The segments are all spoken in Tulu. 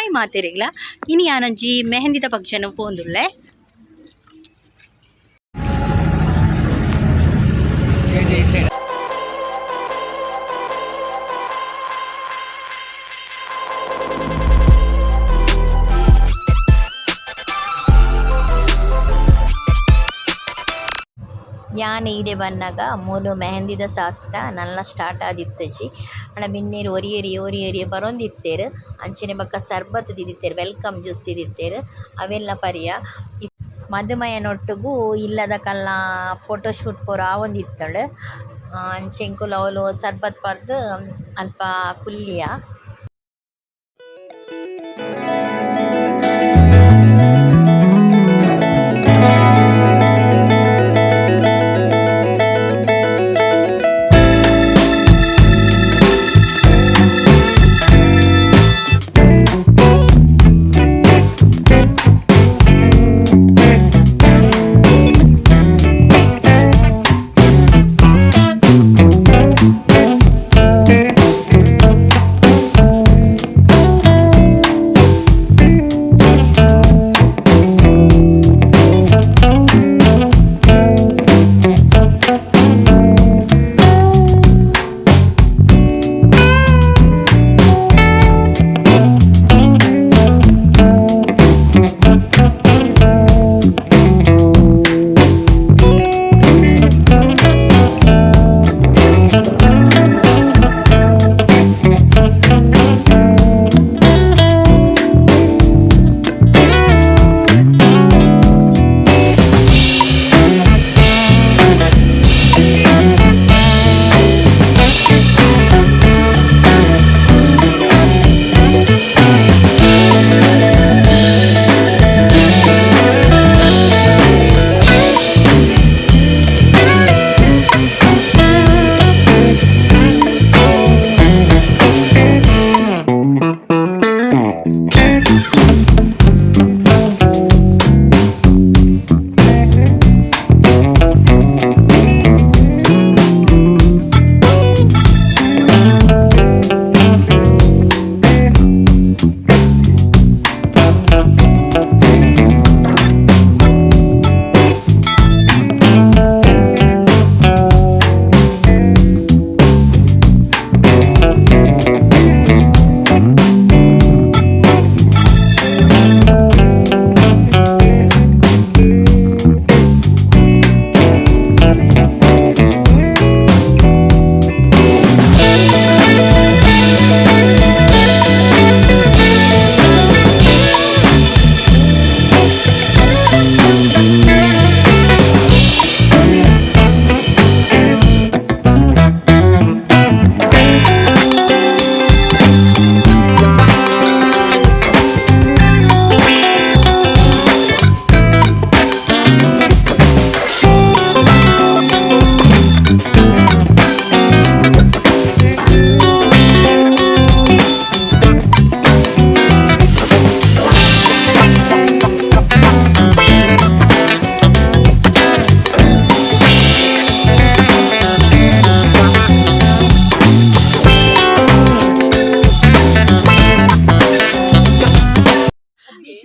ಹಾಯ್ ಮಾತೆರಿಗ್ಲ ಇನಿ ಯಾನೊಂಜಿ ಮೆಹಂದಿದ ಫಂಕ್ಷನ್ ಪೋಂದುಲ್ಲೆ. ಯಾನ್ ಈಡೆ ಬನ್ನಗ ಮೂಲು ಮೆಹಂದಿದ ಶಾಸ್ತ್ರ ನಲ್ಲ ಸ್ಟಾರ್ಟ್ ಆದಿತ್ತುಜಿ. ಆಂಡ ಬಿನ್ನೆರ್ ಒರಿಯೊರಿಯೆ ಒರಿಯೊರಿಯೆ ಬರೊಂದಿತ್ತೆರ್. ಅಂಚನೆ ಬೊಕ ಸರ್ಬತ್ ದೀದಿತ್ತೆರ್, welcome juice ದೀದಿತ್ತೆರ್. ಅವೆಲ್ಲ ಪರಿಯ. ಮದುಮಯನೊಟ್ಟುಗು ಇಲ್ಲದಕಲ್ನ ಫೋಟೊ ಶೂಟ್ ಪೂರ ಆವೊಂದಿತ್ತುಂಡು. ಅಂಚ ಎಂಕುಲು ಅವ್ಲು ಸರ್ಬತ್ ಪರ್ದ್ ಅಲ್ಪ ಕುಲ್ಲಿಯ.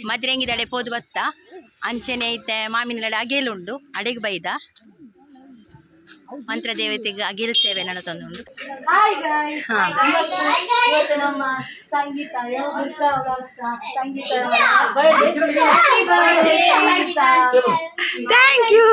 ಮದ್ರೆಂಗಿದಡೆ ಪೋದು ಬತ್ತ ಅಂಚನೆ ಐತೆ ಮಾಮಿನಲಡೆ ಅಗೇಲ್ ಉಂಡು ಅಡೆಗ್ ಬೈದ ಮಂತ್ರ ದೇವತೆಗೆ ಅಗೇಲ್ ಸೇವೆ ನಡತೊಂದುಂಡು. Hi guys. ಹಾ. ಇವತ್ತು ನಮ್ಮ ಸಂಗೀತ ಸಂಗೀತ birthday. Happy birthday Sangeetha. Thank you.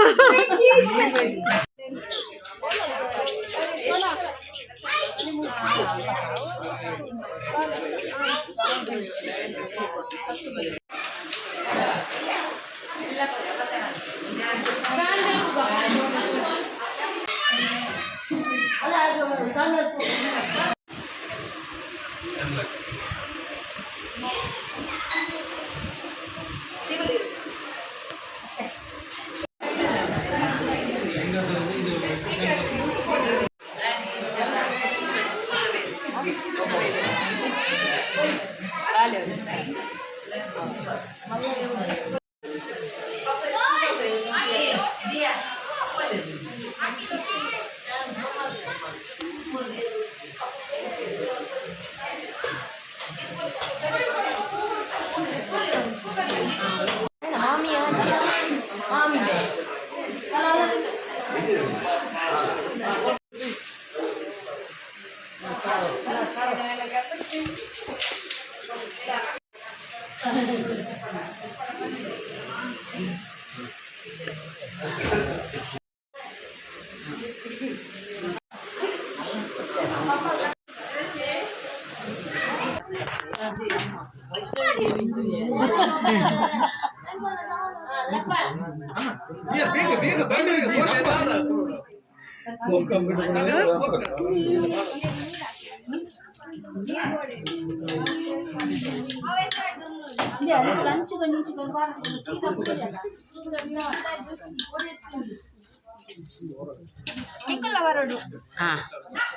ಹಾ,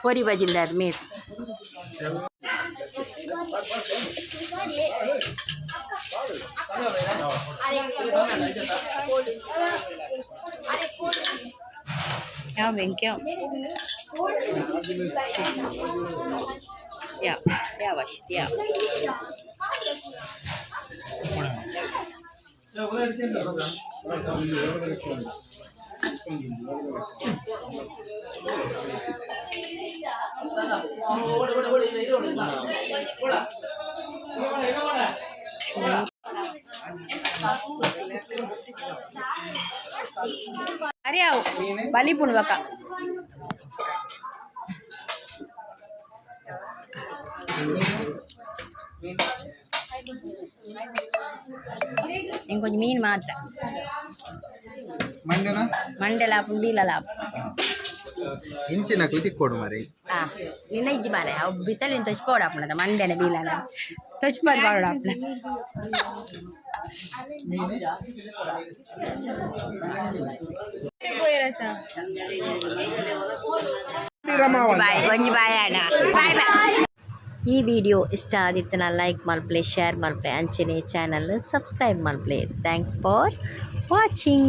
ಪೊರಿ ಬಜಿಲ್ದಾರ್ ನೀರು. ಯಾವ ಬೆಂಕಿ ಯಾವ ಯಾವ ಯಾವ ಅಶ್ವಿತ್ ಯಾವ. ಅರೆ ಅವು ಬಲಿ ಪುಣ್ವಕ. ಇಂಕೊಂಚ ಮೀನು ಮಾತ್ರ. ಮಂಡನ. ಮಂಡೆಲ ಬೀಲಲ. ಇಂಚಿನ ತಿಕ್ಕೋಡು ಮರಿ. ಆ ನಿನ್ನ ಇಜ್ಜಿ ಮಾರೆ, ಅವು ಬಿಸಲಿನ ತೊಚ್ಪೋಡ ಅಪ್ಪಣದ ಮಂಡೆನ ಬೀಲನ ತೊಚ್ಪೋದು ಪಾಡೋಡ ಅಪ್ಪಣ. ಬಾಯ್, ಒಂಜಿ ಬಾಯ್ ಅಣ್ಣ, ಬಾಯ್ ಬಾಯ್. ಈ ವಿಡಿಯೋ ಇಷ್ಟ ಆದಿತ್ತನ ಲೈಕ್ ಮಲ್ಪಲೆ, ಶೇರ್ ಮಲ್ಪಲೆ, ಅಂಚನೆ ಚಾನಲ್ ಸಬ್ಸ್ಕ್ರೈಬ್ ಮಲ್ಪಲೆ. Thanks for watching.